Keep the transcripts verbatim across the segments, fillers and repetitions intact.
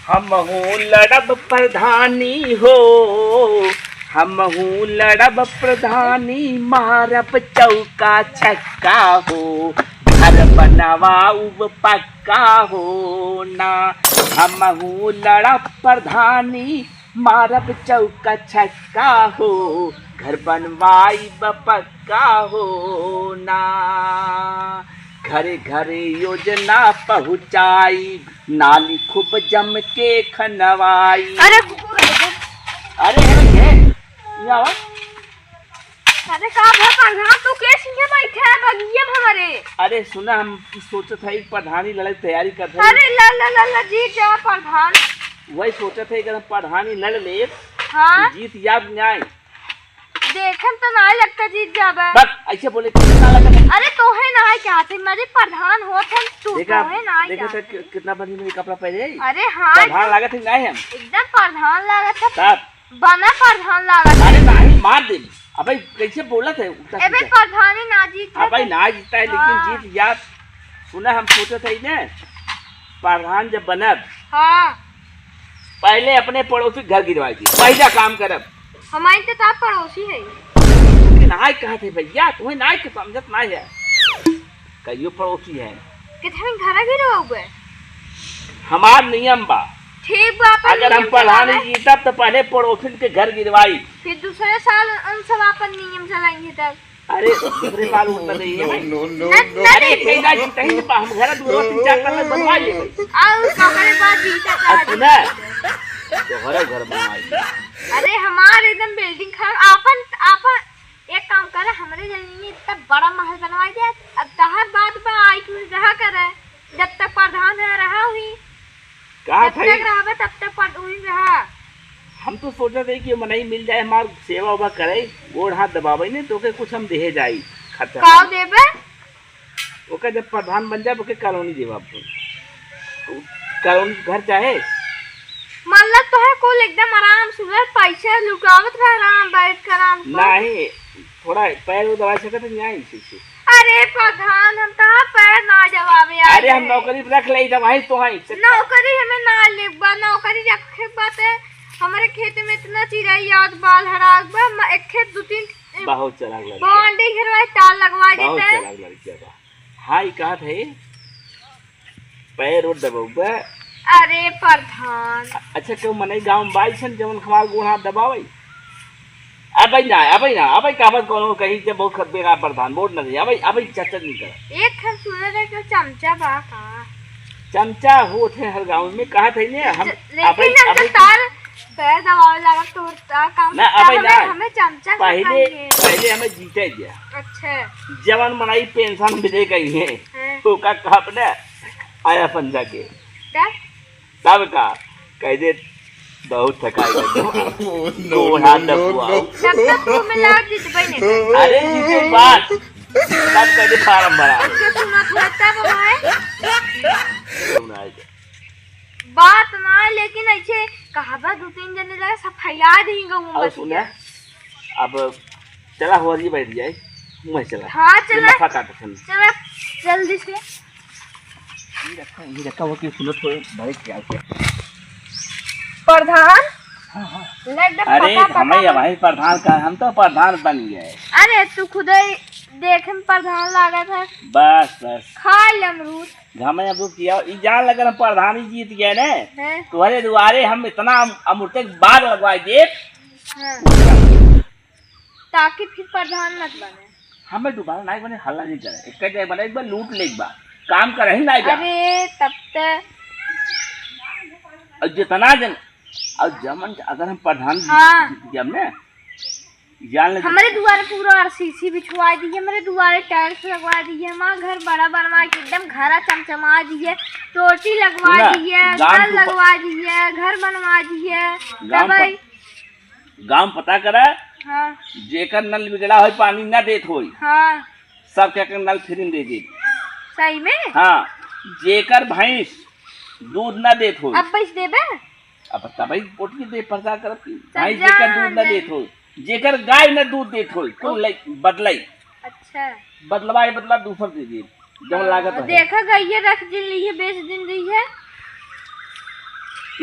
हमहू लड़ब प्रधानी हो, हमहू लड़ब प्रधानी, मारब चौका छक्का हो, घर बनवाउब पक्का हो ना। हमहू लड़ब प्रधानी, मारब चौका छक्का हो, घर बनवाइब पक्का हो ना। घरे घरे योजना पहुँचाइब, नाली खूब जम के खनवाइब। अरे कुकुर है। अरे है ये, ये आवा। अरे का भा प्रधान, तू के सिंगे बैठे है बगिया में हमारे? अरे सुना, हम सोचत है एक प्रधानी लड़े की तैयारी करत है। अरे ला ला ला ला, जीत जा प्रधान। वही सोचत है, अगर हम प्रधानी लड़ ले हाँ। तो जीत याद नहीं आए। देखम तो ना लगता जीत जाबे। बस ऐसे बोले कितना लगा। अरे तोहे ना है क्या थे, मेरे प्रधान होत है तू, देखा, तोहे ना है देखा क्या था थे। कि-, कितना बढ़िया मैंने कपड़ा पहने है। अरे हाँ, प्रधान तू लागत है नहीं हम। एकदम प्रधान लागत है। तब बना प्रधान लागत है। अरे नहीं, मार दे। अबे कैसे बोलत है उल्टा एबे सीधा? प्रधानी ना जीत है अबे तो। ना जीता है, लेकिन हाँ। जीत याद। सुना, हम सोचत है ना, प्रधान जब बनब, हाँ। पहले अपने पड़ोसी घर गिरवाई दी, पहला काम करब। हमारी तो तार पड़ोसी है। कि नाय कहत है भैया, तुम्हें नाय के समझत नाय है। कहियो पड़ोसी है। कितने घर गिरवाओगे? हमार नियम बा। ठीक बा, अपन अगर हम नियम प्रधानी चलावे। जीतब तो पहले पड़ोसिन के घर गिरवाई। फिर दूसरे साल उन सब अपन नियम चलाएंगे तब। अरे, दूसरे साल उतना नहीं है भाई। No, no, न, no, अरे, no। पैदा जीता ही नहीं, हम घर दो, तीन, चार तल्ला बनवा लिए भाई। और कमरे बाद जीता था। अब सुना, तोहरे घर बनवाई। अरे, हमार एकदम building खराब, आपन, आपन एक काम करे, हमरे जमीन में इतना बड़ा महल बनवाई दे। अब तहर बात बा, आई तू रहा करे, जब तक प्रधान है, रहा हुई। का जब भाई? तक रहबे, तब तक पर उही रहा। हम तो सोचत है कि मनई मिल जाए, हमार सेवा उवा करे, गोड़ हाथ दबावे ने, तो ओके कुछ हम देहे जाई, खर्चा का पानी। देबे? ओके जब प्रधान बन जाए, ओके कॉलोनी देबा अपन। कॉलोनी घर चाहे? मतलब तो है कुल एकदम आराम से उधर पैसा लुटावत रहे, आराम बैठ के आराम से। नहीं, थोड़ा पैर वो दबा सकत है, नहीं, ऐसे, ऐसे। अरे प्रधान, हम तहार पैर ना दबावे आए अरे, हम हैं। नौकरी पे रख ले, दवाई तो है, से नौकरी हमें ना लेबा, नौकरी रखे बाटे। हमारे खेत में इतना चिड़ै आत बा, लहरात बा, म-, एक खेत दू तीन, ए, बहुत चालाक लड़की। बाउंड्री घेरवाई, तार लगवा बहुत देते। चालाक लड़की बा। हाँ, ई कहत है, पैर और दबउबा। अरे प्रधान। अ-, अच्छा, केहू मनई गाँव में बा अइसन जवन हमार गोड़ हाथ दबावे? अबे ना, अबे ना, अबे कहबत कौनो कही जब बहुत खत बेकार प्रधान, वोट न दे, अबे, अबे चर्चा नहीं कर। एक हम सुने रहे कि चमचा बा का? चमचा होत है हर गाँव में, कहत है ने, हम, लेकिन अबे, हम तो अबे तार पैर दबावे लागत तो होता काम ना, करता, अबे हमें, ना। हमें चमचा पहले, पहले हमें जीते दिया। अच्छा। जवन मनई पेंशन मिले गई है, हाँ। ओका कहब ना, आया समझा के। तब? तब का? कह दे, बहुत थकाई है। Oh, no, गोड़ हाथ no, no, दबुआ। No। तब तक तू मिला जीतबे नहीं। अरे जीते बात। तब कह दे फार्म भरा। अच्छा, सुना थोड़ा तब भाई। सुनाई दे। बात ना, लेकिन ऐसे कहाबा दू तीन जने लगे सब फैला दी गऊ और मोमबत्ती सुना, के। अब चला हो रही बैठ जाए, मैं चला। हाँ, ये चला। मफा काट सुन। चला, जल्दी से। ये रखा, ये रखा, वो क्यों सुनो थोड़े बड़े ख्याल से। प्रधान, हाँ, हाँ। ले एकदम अरे, पका, पका हमें दे। भाई प्रधान का, हम तो प्रधान बन गए। अरे, तू खुदे देखे में प्रधान लागत है। बस, बस। खा ले अमरूद। घामे अब रुक जाओ, ई जान लगे हम प्रधानी जीत गए ने। हैं? तुम्हारे दुआरे हम इतना अम-, अमृत के बाग लगवाए देब। हाँ। ताकि फिर प्रधान मत बने। हमें दोबारा नहीं बने, हल्ला नहीं करे। एक जगह बने, एक बार लूट ले, एक बार काम करे ही नहीं बा। अरे, तब ते और जितना जन, और जमन, अगर हम प्रधान हाँ। जीत गए ने, जान ले हमारे दुआरे पूरा आरसीसी बिछवा दिए, हमारे दुआरे टाइल्स लगवा दिए, हमारा घर बड़ा बनवा के एकदम घरा चमचमा दिए, टोटी लगवा सुना, दिए, गांव नल के ऊपर, लगवा दिए, घर बनवा दिए। गांव तब पर, गांव पता करा, हाँ। जेकर नल बिगड़ा होई, पानी ना देत होई, हाँ। सब के नल फ्री में दे दे। सही में? हाँ, जेकर भैंस दूध ना देत होई, अब भैंस देबे? अब तबही वोट के दे प्रचार करब की। सब भाई जेकर दूध जान न ले। देत हो, जेकर गाय न दूध देत हो, कुल ओ। ले-, बदलाई। अच्छा। बदलवाए बदला दूसर दे दे, जब हाँ, लागत है। देखा गइये रख दिन रही है, बेच दिन रही है।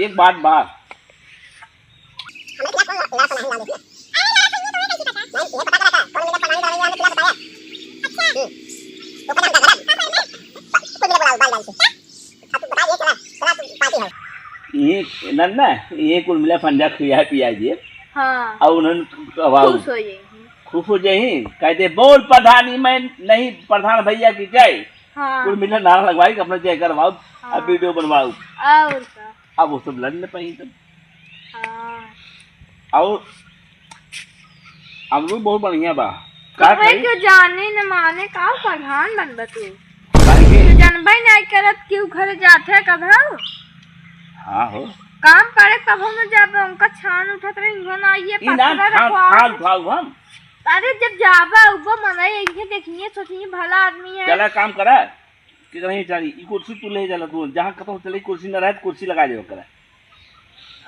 एक बात बा। ये नन्ना, ये कुल मिला फंडा खिया पिया दिए। हाँ। और उन्होंने खुश हो जाए। खुश हो जाए, कह दे, "बोल प्रधानी, मैं नहीं प्रधान भैया की जय।" हाँ। कुल मिला नारा लगवाई, अपना जय करवाओ, हाँ। अब वीडियो बनवाओ। और का? अब वो सब लड़ न पाई तब। हाँ। और अमरूद बहुत बढ़िया बा। का तुम्हें कही? क्यों जाने न माने, का प्रधान बनबा तू? काहे? तू जानबे नहीं करत कि उ घर जाते कब हो? हाँ हो। काम करे तब हम जाबे, उनका छान उठत रही, इहो ना आइए, ई ना पत्थर छान, रखवाओ। छान उठाऊ हम। अरे जब जाबा उबो मनई, इनके देखिए, सोचिए भला आदमी है। चला काम करा। के कहीं चली, ई कुर्सी तू ले जाला तू, जहाँ कतहु चले कुर्सी न रहे, तो कुर्सी लगा देवे करे।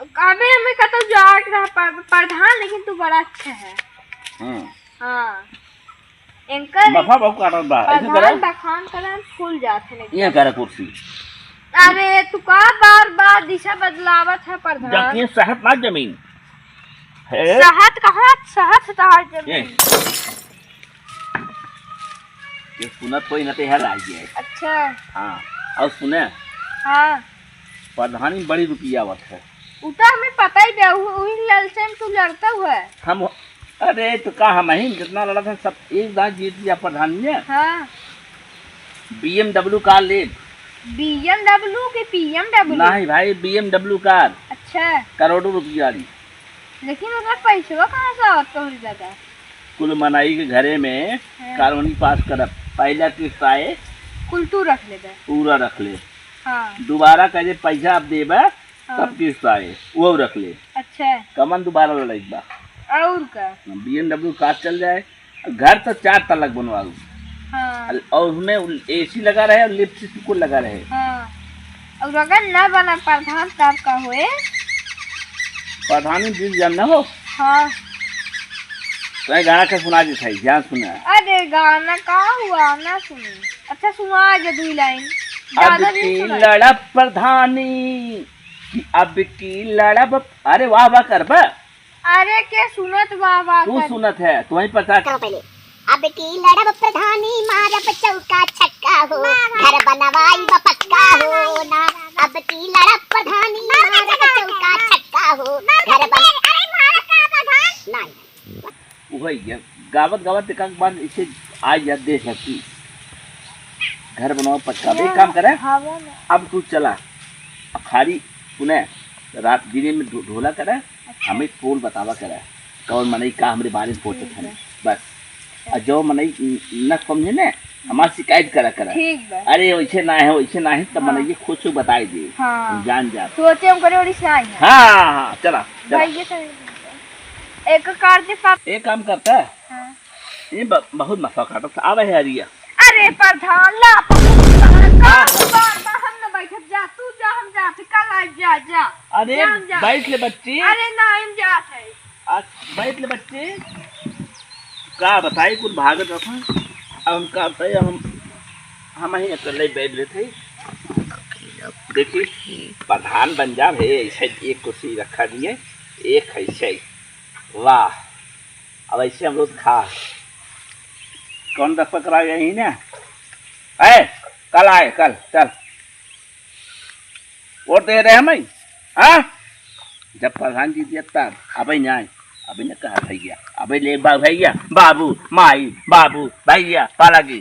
अबे हमें कतहु जाए के रहा, पर-, प्रधान, लेकिन तू बड़ा अच्छा है। हम्म। हाँ। एंकर मफा बहुत काटत बा, ऐसे प्रधान करे। बखान करे, हम फूल जाते हैं। ये करे कुर्सी। अरे तू का बार बार दिशा बदलावत है प्रधान? जब ये सहत ना जमीन। हे? सहत कहाँ, सहत तहार जमीन। ये। ये सुनत कोई ना, ते हर आई है। अच्छा। हाँ, और सुने। हाँ। प्रधानी बड़ी रुपया आवत है। उ तो हमें पता ही बा, उ-, उही लालच में तू लड़ता हुआ है। हम, अरे तो का हम ही जितना लड़ा था सब एक दांत जीत लिया प्रधानी ने। हाँ। B M W car ले। B M W की P M W? नहीं भाई, B M W car। अच्छा। करोड़ों रुपया वाली। लेकिन ओकर पैसवा कहाँ से आवत तोहरी दादा? कुल मनई के घरे में हाँ। कॉलोनी पास करब, पहला किस्त आए, कुल तू रख लेबे। पूरा रख ले। हाँ। दोबारा का जे पैसा आप देबे, हाँ। तब किस्त आए, वो रख ले। अच्छा। कमन दोबारा लड़ाई बा। और का? B M W car चल जाए, घर तो चार तलक बनवाऊ। हाँ। और उसमें A C लगा रहे और लिफ्ट से कुल लगा रहे। हाँ। और अगर ना बना प्रधान तब का होए? प्रधानी दिल जान ना हो। हाँ। तो ये गाना के सुना दे भाई, ध्यान सुना। अरे गाना का हुआ ना सुनी। अच्छा सुना जे दुई लाइन। ज्यादा अब नहीं की सुनाई। लड़ब प्रधानी, कि अब की लड़ब, अरे वाह वाह करबा। अरे के सुनत बा, बा तू कर। सुनत है, तुम्हें पता। करो पहले। अब की लड़ब प्रधानी, मारब चौका छक्का हो, वाह, वाह। घर बनवाई बा पक्का हो ना। अब की लड़ब प्रधानी, वाह, मारब वाह। चौका छक्का हो, वाह, घर बन-, अरे मारा का प्रधान? नहीं। वही है, गावत गावत एक आध बार इसे आ जा दे सकती। घर बनाओ पक्का। एक काम करे, हवा में। अब तू चला, अब खाली सुने, रात दिने में ढो-, ढोला करे, अच्छा। हमें पोल बतावा करे, कौन मनई का हमरे बारे में सोचत ठीक है। है, बस। अच्छा। और जो मनई न समझे ने, हमार शिकायत करा करे। ठीक बा। अरे वैसे ना है, वैसे ना है, तब हाँ। मनई खुद से बताई दे। हाँ। हम जान जा। सोचे हम करे और इसे आई है। हाँ, हाँ, हाँ, चला, चला। भाई ये तो एक कर दे पाप। एक काम करता है। हाँ। ये ब-, बहुत मसा काटत है। आवे है हरिया। अरे प्रधान ला, प्रधान का हाँ। बार बार हम न बैठब, जा तू जा, हम जाते, कल आ, जा, जा। अरे जा, हम जा। बैठ ले बच्ची। अरे ना, हम जात है। आज बैठ ले बच्ची। का बताई, कुल भागत रखा। अब हम का बताई, हम, हम ही अकेले बैठ लेते हैं। देखी, प्रधान बन जा भे, ऐसे एक कुर्सी रखा दिए, एक ऐसे। वाह, अब ऐसे हम लोग खा। कौन दस पकड़ा गया ही ना? ए, कल आए, कल, चल। वोट दे रहे हम, हाँ? जब प्रधान जी दिया तब, अबे ना आए, अबे ना कहा भैया, अबे ले बा भैया, बाबू, माई, बाबू, भैया, पाला की।